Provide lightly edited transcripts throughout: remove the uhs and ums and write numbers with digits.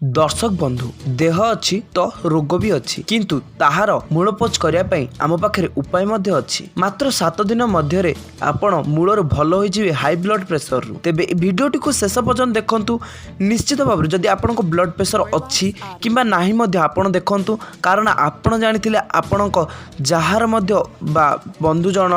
ଦର୍ଶକ ବନ୍ଧୁ, ଦେହ ଅଛି ତ ରୋଗ ବି ଅଛି, କିନ୍ତୁ ତାହାର ମୂଳପୋଛ କରିବା ପାଇଁ ଆମ ପାଖରେ ଉପାୟ ମଧ୍ୟ ଅଛି। ମାତ୍ର 7 ଦିନ ମଧ୍ୟରେ ଆପଣ ମୂଳରୁ ଭଲ ହୋଇଯିବେ ହାଇ ବ୍ଲଡ୍ ପ୍ରେସରରୁ। ତେବେ ଏ ଭିଡ଼ିଓଟିକୁ ଶେଷ ପର୍ଯ୍ୟନ୍ତ ଦେଖନ୍ତୁ। ନିଶ୍ଚିତ ଭାବରେ ଯଦି ଆପଣଙ୍କ ବ୍ଲଡ୍ ପ୍ରେସର ଅଛି କିମ୍ବା ନାହିଁ ମଧ୍ୟ ଆପଣ ଦେଖନ୍ତୁ, କାରଣ ଆପଣ ଜାଣିଥିଲେ ଆପଣଙ୍କ ଯାହାର ମଧ୍ୟ ବା ବନ୍ଧୁଜନ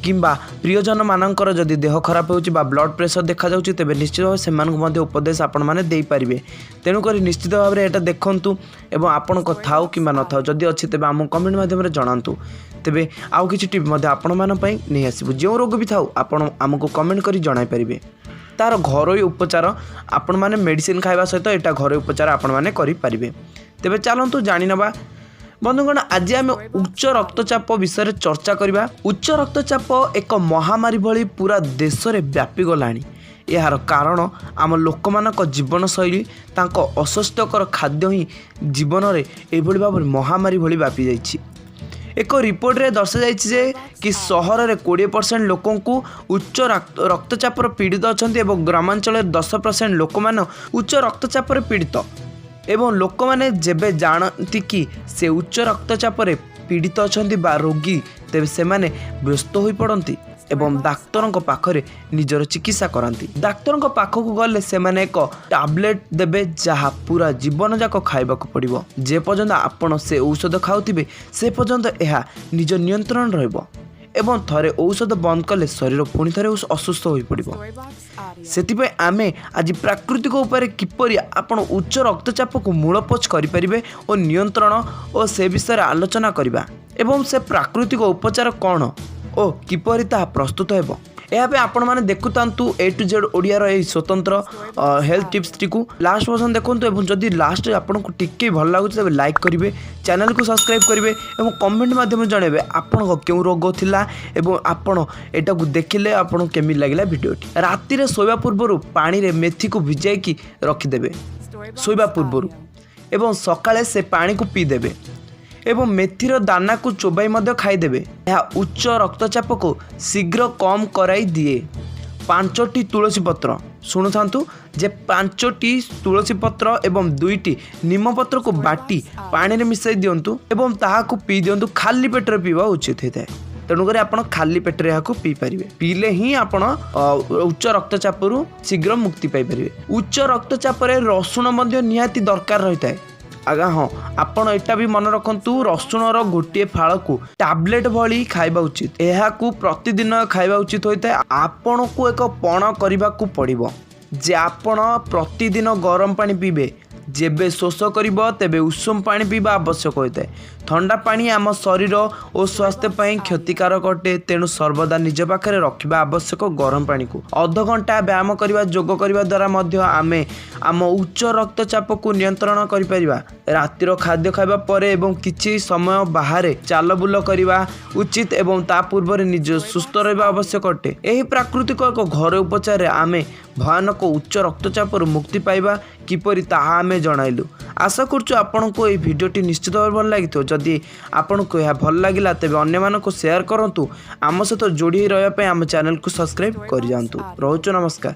କିମ୍ବା ପ୍ରିୟଜନମାନଙ୍କର ଯଦି ଦେହ ଖରାପ ହେଉଛି ବା ବ୍ଲଡ୍ ପ୍ରେସର ଦେଖାଯାଉଛି, ତେବେ ନିଶ୍ଚିତ ଭାବେ ସେମାନଙ୍କୁ ମଧ୍ୟ ଉପଦେଶ ଆପଣମାନେ ଦେଇପାରିବେ। ତେଣୁକରି ନିଶ୍ଚିତ ଭାବରେ ଏଇଟା ଦେଖନ୍ତୁ ଏବଂ ଆପଣଙ୍କ ଥାଉ କିମ୍ବା ନଥାଉ, ଯଦି ଅଛି ତେବେ ଆମକୁ କମେଣ୍ଟ ମାଧ୍ୟମରେ ଜଣାନ୍ତୁ। ତେବେ ଆଉ କିଛି ଟିପ୍ ମଧ୍ୟ ଆପଣମାନଙ୍କ ପାଇଁ ନେଇ ଆସିବୁ। ଯେଉଁ ରୋଗ ବି ଥାଉ, ଆପଣ ଆମକୁ କମେଣ୍ଟ କରି ଜଣାଇ ପାରିବେ। ତା'ର ଘରୋଇ ଉପଚାର, ଆପଣମାନେ ମେଡ଼ିସିନ ଖାଇବା ସହିତ ଏଇଟା ଘରୋଇ ଉପଚାର ଆପଣମାନେ କରିପାରିବେ। ତେବେ ଚାଲନ୍ତୁ ଜାଣିନେବା। ବନ୍ଧୁଗଣ, ଆଜି ଆମେ ଉଚ୍ଚ ରକ୍ତଚାପ ବିଷୟରେ ଚର୍ଚ୍ଚା କରିବା। ଉଚ୍ଚ ରକ୍ତଚାପ ଏକ ମହାମାରୀ ଭଳି ପୁରା ଦେଶରେ ବ୍ୟାପିଗଲାଣି। ଏହାର କାରଣ ଆମ ଲୋକମାନଙ୍କ ଜୀବନଶୈଳୀ, ତାଙ୍କ ଅସ୍ୱାସ୍ଥ୍ୟକର ଖାଦ୍ୟ ହିଁ ଜୀବନରେ ଏଭଳି ଭାବରେ ମହାମାରୀ ଭଳି ବ୍ୟାପି ଯାଇଛି। ଏକ ରିପୋର୍ଟରେ ଦର୍ଶାଯାଇଛି ଯେ କି ସହରରେ 20% ଲୋକଙ୍କୁ ଉଚ୍ଚ ରକ୍ତଚାପର ପୀଡ଼ିତ ଅଛନ୍ତି ଏବଂ ଗ୍ରାମାଞ୍ଚଳରେ 10% ଲୋକମାନେ ଉଚ୍ଚ ରକ୍ତଚାପରେ ପୀଡ଼ିତ। ଏବଂ ଲୋକମାନେ ଯେବେ ଜାଣନ୍ତି କି ସେ ଉଚ୍ଚ ରକ୍ତଚାପରେ ପୀଡ଼ିତ ଅଛନ୍ତି ବା ରୋଗୀ, ତେବେ ସେମାନେ ବ୍ୟସ୍ତ ହୋଇପଡ଼ନ୍ତି ଏବଂ ଡାକ୍ତରଙ୍କ ପାଖରେ ନିଜର ଚିକିତ୍ସା କରାନ୍ତି। ଡାକ୍ତରଙ୍କ ପାଖକୁ ଗଲେ ସେମାନେ ଏକ ଟାବଲେଟ୍ ଦେବେ, ଯାହା ପୁରା ଜୀବନ ଯାକ ଖାଇବାକୁ ପଡ଼ିବ। ଯେ ପର୍ଯ୍ୟନ୍ତ ଆପଣ ସେ ଔଷଧ ଖାଉଥିବେ, ସେ ପର୍ଯ୍ୟନ୍ତ ଏହା ନିଜ ନିୟନ୍ତ୍ରଣ ରହିବ ଏବଂ ଥରେ ଔଷଧ ବନ୍ଦ କଲେ ଶରୀର ପୁଣି ଥରେ ଅସୁସ୍ଥ ହୋଇପଡ଼ିବ। Storybox Audio. ସେଥିପାଇଁ ଆମେ ଆଜି ପ୍ରାକୃତିକ ଉପାୟରେ କିପରି ଆପଣ ଉଚ୍ଚ ରକ୍ତଚାପକୁ ମୂଳପୋଛ କରିପାରିବେ ଓ ନିୟନ୍ତ୍ରଣ ଓ ସେ ବିଷୟରେ ଆଲୋଚନା କରିବା ଏବଂ ସେ ପ୍ରାକୃତିକ ଉପଚାର କ'ଣ ଓ କିପରି ତାହା ପ୍ରସ୍ତୁତ ହେବ, ଏହା ପାଇଁ ଆପଣମାନେ ଦେଖୁଥାନ୍ତୁ ଏ ଟୁ ଜେଡ଼୍ ଓଡ଼ିଆର ଏହି ସ୍ୱତନ୍ତ୍ର ହେଲ୍ଥ ଟିପ୍ସଟିକୁ। ଲାଷ୍ଟ ପର୍ଯ୍ୟନ୍ତ ଦେଖନ୍ତୁ ଏବଂ ଯଦି ଲାଷ୍ଟରେ ଆପଣଙ୍କୁ ଟିକେ ଭଲ ଲାଗୁଛି, ତେବେ ଲାଇକ୍ କରିବେ, ଚ୍ୟାନେଲକୁ ସବସ୍କ୍ରାଇବ୍ କରିବେ ଏବଂ କମେଣ୍ଟ ମାଧ୍ୟମରେ ଜଣାଇବେ ଆପଣଙ୍କ କେଉଁ ରୋଗ ଥିଲା ଏବଂ ଆପଣ ଏଟାକୁ ଦେଖିଲେ ଆପଣଙ୍କୁ କେମିତି ଲାଗିଲା ଭିଡ଼ିଓଟି। ରାତିରେ ଶୋଇବା ପୂର୍ବରୁ ପାଣିରେ ମେଥିକୁ ଭିଜାଇକି ରଖିଦେବେ Storybox ଶୋଇବା ପୂର୍ବରୁ Audio. ଏବଂ ସକାଳେ ସେ ପାଣିକୁ ପିଇଦେବେ ଏବଂ ମେଥିର ଦାନାକୁ ଚୋବାଇ ମଧ୍ୟ ଖାଇଦେବେ। ଏହା ଉଚ୍ଚ ରକ୍ତଚାପକୁ ଶୀଘ୍ର କମ୍ କରାଇ ଦିଏ। ପାଞ୍ଚଟି ତୁଳସୀ ପତ୍ର, ଶୁଣୁଥାନ୍ତୁ ଯେ ପାଞ୍ଚଟି ତୁଳସୀ ପତ୍ର ଏବଂ ଦୁଇଟି ନିମପତ୍ରକୁ ବାଟି ପାଣିରେ ମିଶାଇ ଦିଅନ୍ତୁ ଏବଂ ତାହାକୁ ପିଇ ଦିଅନ୍ତୁ। ଖାଲି ପେଟରେ ପିଇବା ଉଚିତ ହୋଇଥାଏ। ତେଣୁକରି ଆପଣ ଖାଲି ପେଟରେ ଏହାକୁ ପିଇପାରିବେ। ପିଇଲେ ହିଁ ଆପଣ ଉଚ୍ଚ ରକ୍ତଚାପରୁ ଶୀଘ୍ର ମୁକ୍ତି ପାଇପାରିବେ। ଉଚ୍ଚ ରକ୍ତଚାପରେ ରସୁଣ ମଧ୍ୟ ନିହାତି ଦରକାର ରହିଥାଏ। ଆଜ୍ଞା ହଁ, ଆପଣ ଏଇଟା ବି ମନେ ରଖନ୍ତୁ, ରସୁଣର ଗୋଟିଏ ଫାଳକୁ ଟାବଲେଟ୍ ଭଳି ଖାଇବା ଉଚିତ। ଏହାକୁ ପ୍ରତିଦିନ ଖାଇବା ଉଚିତ ହୋଇଥାଏ। ଆପଣଙ୍କୁ ଏକ ପଣ କରିବାକୁ ପଡ଼ିବ ଯେ ଆପଣ ପ୍ରତିଦିନ ଗରମ ପାଣି ପିଇବେ। ଯେବେ ଶୋଷ କରିବ, ତେବେ ଉଷୁମ ପାଣି ପିଇବା ଆବଶ୍ୟକ ହୋଇଥାଏ। ଥଣ୍ଡା ପାଣି ଆମ ଶରୀର ଓ ସ୍ୱାସ୍ଥ୍ୟ ପାଇଁ କ୍ଷତିକାରକ ଅଟେ। ତେଣୁ ସର୍ବଦା ନିଜ ପାଖରେ ରଖିବା ଆବଶ୍ୟକ ଗରମ ପାଣିକୁ। ଅଧଘଣ୍ଟା ବ୍ୟାୟାମ କରିବା, ଯୋଗ କରିବା ଦ୍ୱାରା ମଧ୍ୟ ଆମେ ଆମ ଉଚ୍ଚ ରକ୍ତଚାପକୁ ନିୟନ୍ତ୍ରଣ କରିପାରିବା। ରାତିର ଖାଦ୍ୟ ଖାଇବା ପରେ ଏବଂ କିଛି ସମୟ ବାହାରେ ଚାଲବୁଲ କରିବା ଉଚିତ ଏବଂ ତା ପୂର୍ବରେ ନିଜ ସୁସ୍ଥ ରହିବା ଆବଶ୍ୟକ ଅଟେ। ଏହି ପ୍ରାକୃତିକ ଏକ ଘରୋଇ ଉପଚାରରେ ଆମେ ଭୟାନକ ଉଚ୍ଚ ରକ୍ତଚାପରୁ ମୁକ୍ତି ପାଇବା କିପରି, ତାହା ଆମେ ଜଣାଇଲୁ। ଆଶା କରୁଛୁ ଆପଣଙ୍କୁ ଏହି ଭିଡ଼ିଓଟି ନିଶ୍ଚିତ ଭାବେ ଭଲ ଲାଗିଥିବ। ଯଦି ଆପଣଙ୍କୁ ଏହା ଭଲ ଲାଗିଲା, ତେବେ ଅନ୍ୟମାନଙ୍କୁ ସେୟାର କରନ୍ତୁ। ଆମ ସହିତ ଯୋଡ଼ି ହୋଇ ରହିବା ପାଇଁ ଆମ ଚ୍ୟାନେଲକୁ ସବସ୍କ୍ରାଇବ୍ କରିଯାଆନ୍ତୁ। ରହୁଛୁ, ନମସ୍କାର।